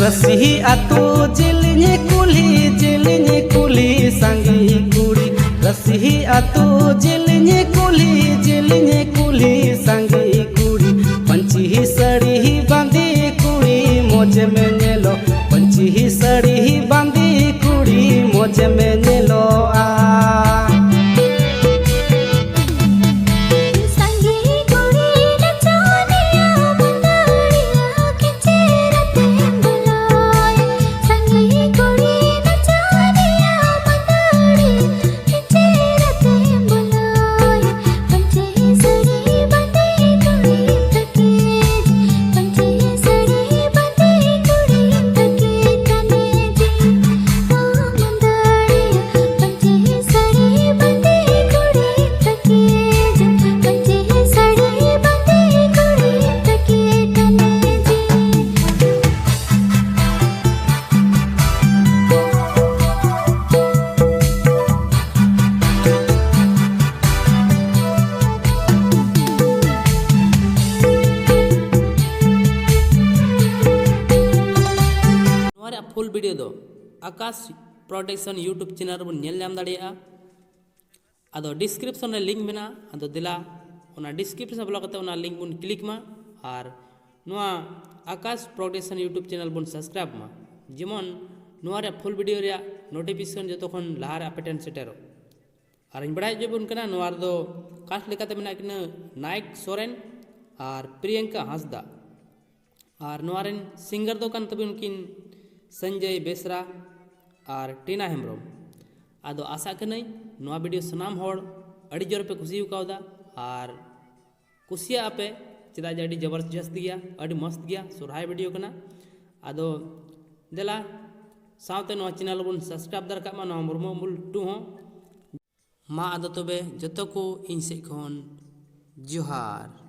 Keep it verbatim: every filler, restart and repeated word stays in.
ᱨᱟᱹᱥᱤ ᱟᱹᱛᱩ ᱡᱤᱞᱤᱧ ᱠᱩᱞᱦᱤ, ᱡᱤᱞᱤᱧ ᱠᱩᱞᱦᱤ ᱥᱟᱸᱜᱮ ᱠᱩᱲᱤ᱾ ᱨᱟᱹᱥᱤ ᱟᱹᱛᱩ ᱡᱤᱞᱤᱧ ᱠᱩᱞᱦᱤ, ᱡᱤᱞᱤᱧ ᱠᱩᱞᱦᱤ ᱥᱟᱸᱜᱮ ᱠᱩᱲᱤ᱾ ᱯᱟᱹᱧᱪᱤ ᱥᱟᱹᱲᱤ ᱵᱟᱸᱫᱮ ᱠᱩᱲᱤ ᱢᱚᱡᱮᱢ ᱧᱮᱞᱚᱜ, ᱯᱟᱹᱧᱪᱤ ᱥᱟᱹᱲᱤ ᱵᱟᱸᱫᱮ ᱠᱩᱲᱤ ᱢᱚᱡᱮᱢ ᱧᱮᱞᱚᱜᱼᱟ᱾ ᱥᱟᱸᱜᱮ ᱠᱩᱲᱤ ᱱᱟᱪᱚᱱᱤᱭᱟᱹ ᱢᱟᱹᱫᱟᱹᱲᱤᱭᱟᱹ ᱠᱤᱪᱮᱨ ᱟᱛᱮᱢ ᱵᱚᱞᱚᱭ᱾ ᱥᱟᱸᱜᱮ ᱠᱩᱲᱤ ᱱᱟᱪᱚᱱᱤᱭᱟᱹ ᱢᱟᱹᱫᱟᱹᱲᱤᱭᱟᱹ ᱠᱤᱪᱮᱨ ᱟᱛᱮᱢ ᱵᱚᱞᱚᱭ᱾ ᱯᱟᱹᱧᱪᱤ ᱥᱟᱹᱲᱤ ᱵᱟᱸᱫᱮ ᱠᱩᱲᱤ ᱛᱟᱹᱠᱤᱡ, ᱯᱟᱹᱧᱪᱤ ᱥᱟᱹᱲᱤ ᱵᱟᱸᱫᱮ ᱠᱩᱲᱤ ᱛᱟᱹᱠᱤᱡ ᱠᱟᱱᱮ ᱡᱤ᱾ ᱚ ᱢᱟᱹᱫᱟᱹᱲᱤᱭᱟᱹ ᱯᱟᱹᱧᱪᱤ ᱥᱟᱹᱲᱤ ᱵᱟᱸᱫᱮ ᱠᱩᱲᱤ ᱛᱟᱹᱠᱤᱡ, ᱯᱟᱹᱧᱪᱤ ᱥᱟᱹᱲᱤ ᱵᱟᱸᱫᱮ ᱠᱩᱲᱤ ᱛᱟᱹᱠᱤᱡ ᱠᱟᱱᱮ ᱡᱤ᱾ ᱱᱚᱣᱟ ᱨᱮᱭᱟᱜ ᱯᱷᱩᱞ ᱵᱷᱤᱰᱤᱭᱳ ᱫᱚ ᱟᱠᱟᱥ ᱯᱨᱚᱰᱟᱠᱥᱚᱱ YouTube ᱪᱮᱱᱮᱞ ᱨᱮᱵᱚᱱ ᱧᱮᱞ ᱧᱟᱢ ᱫᱟᱲᱮᱭᱟᱜᱼᱟ᱾ ᱟᱫᱚ ᱰᱤᱥᱠᱨᱤᱯᱥᱚᱱ ᱨᱮ ᱞᱤᱝᱠ ᱢᱮᱱᱟᱜᱼᱟ, ᱟᱫᱚ ᱫᱮᱞᱟ ᱚᱱᱟ ᱰᱤᱥᱠᱨᱤᱯᱥᱚᱱ ᱵᱚᱞᱚ ᱠᱟᱛᱮ ᱚᱱᱟ ᱞᱤᱝᱠ ᱵᱚᱱ ᱠᱞᱤᱠ ᱢᱟ ᱟᱨ ᱱᱚᱣᱟ ᱟᱠᱟᱥ ᱯᱨᱚᱰᱟᱠᱥᱚᱱ YouTube ᱪᱮᱱᱮᱞ ᱵᱚᱱ ᱥᱟᱵᱥᱠᱨᱟᱭᱤᱵ ᱢᱟ, ᱡᱮᱢᱚᱱ ᱱᱚᱣᱟ ᱨᱮᱭᱟᱜ ᱯᱷᱩᱞ ᱵᱷᱤᱰᱤᱭᱳ ᱨᱮᱭᱟᱜ ᱱᱳᱴᱤᱯᱷᱤᱠᱮᱥᱚᱱ ᱡᱚᱛᱚ ᱠᱷᱚᱱ ᱞᱟᱦᱟ ᱨᱮ ᱟᱯᱮ ᱴᱷᱮᱱ ᱥᱮᱴᱮᱨᱚᱜ᱾ ᱟᱨ ᱤᱧ ᱵᱟᱲᱟᱭ ᱦᱚᱪᱚ ᱵᱚᱱ ᱠᱟᱱᱟ, ᱱᱚᱣᱟ ᱨᱮᱫᱚ ᱠᱟᱥᱴ ᱞᱮᱠᱟᱛᱮ ᱢᱮᱱᱟᱜ ᱠᱤᱱᱟᱹ ᱱᱟᱭᱮᱠ ᱥᱚᱨᱮᱱ ᱟᱨ ᱯᱨᱤᱭᱟᱝᱠᱟ ᱦᱟᱸᱥᱫᱟ᱾ ᱟᱨ ᱱᱚᱣᱟ ᱨᱮᱱ ᱥᱤᱝᱜᱟᱨ ᱫᱚ ᱠᱟᱱ ᱛᱟᱵᱚᱱ ᱠᱤᱱ ᱥᱚᱧᱡᱚᱭ ᱵᱮᱥᱨᱟ ᱟᱨ ᱴᱤᱱᱟ ᱦᱮᱢᱵᱨᱚᱢ᱾ ᱟᱫᱚ ᱟᱥᱟᱜ ᱠᱟᱹᱱᱟᱹᱧ ᱱᱚᱣᱟ ᱵᱷᱤᱰᱤᱭᱳ ᱥᱟᱱᱟᱢ ᱦᱚᱲ ᱟᱹᱰᱤ ᱡᱳᱨ ᱯᱮ ᱠᱩᱥᱤ ᱠᱟᱣᱫᱟ ᱟᱨ ᱠᱩᱥᱤᱭᱟᱜᱼᱟ ᱯᱮ, ᱪᱮᱫᱟᱜ ᱡᱮ ᱟᱹᱰᱤ ᱡᱚᱵᱚᱨᱡᱚᱥᱛ ᱜᱮᱭᱟ, ᱟᱹᱰᱤ ᱢᱚᱥᱛ ᱜᱮᱭᱟ, ᱥᱚᱨᱦᱟᱭ ᱵᱷᱤᱰᱤᱭᱳ ᱠᱟᱱᱟ᱾ ᱟᱫᱚ ᱫᱮᱞᱟ ᱥᱟᱶᱛᱮ ᱱᱚᱣᱟ ᱪᱮᱱᱮᱞ ᱵᱚᱱ ᱥᱟᱵᱥᱠᱨᱟᱭᱤᱵ ᱫᱟᱲᱮ ᱠᱟᱜ ᱢᱟ, ᱱᱚᱣᱟ ᱢᱩᱨᱢᱩ ᱟᱢᱩᱞ ᱴᱩ ᱦᱚᱸ᱾ ᱢᱟ ᱟᱫᱚ ᱛᱚᱵᱮ ᱡᱚᱛᱚ ᱠᱚ ᱤᱧ ᱥᱮᱫ ᱠᱷᱚᱱ ᱡᱚᱦᱟᱨ᱾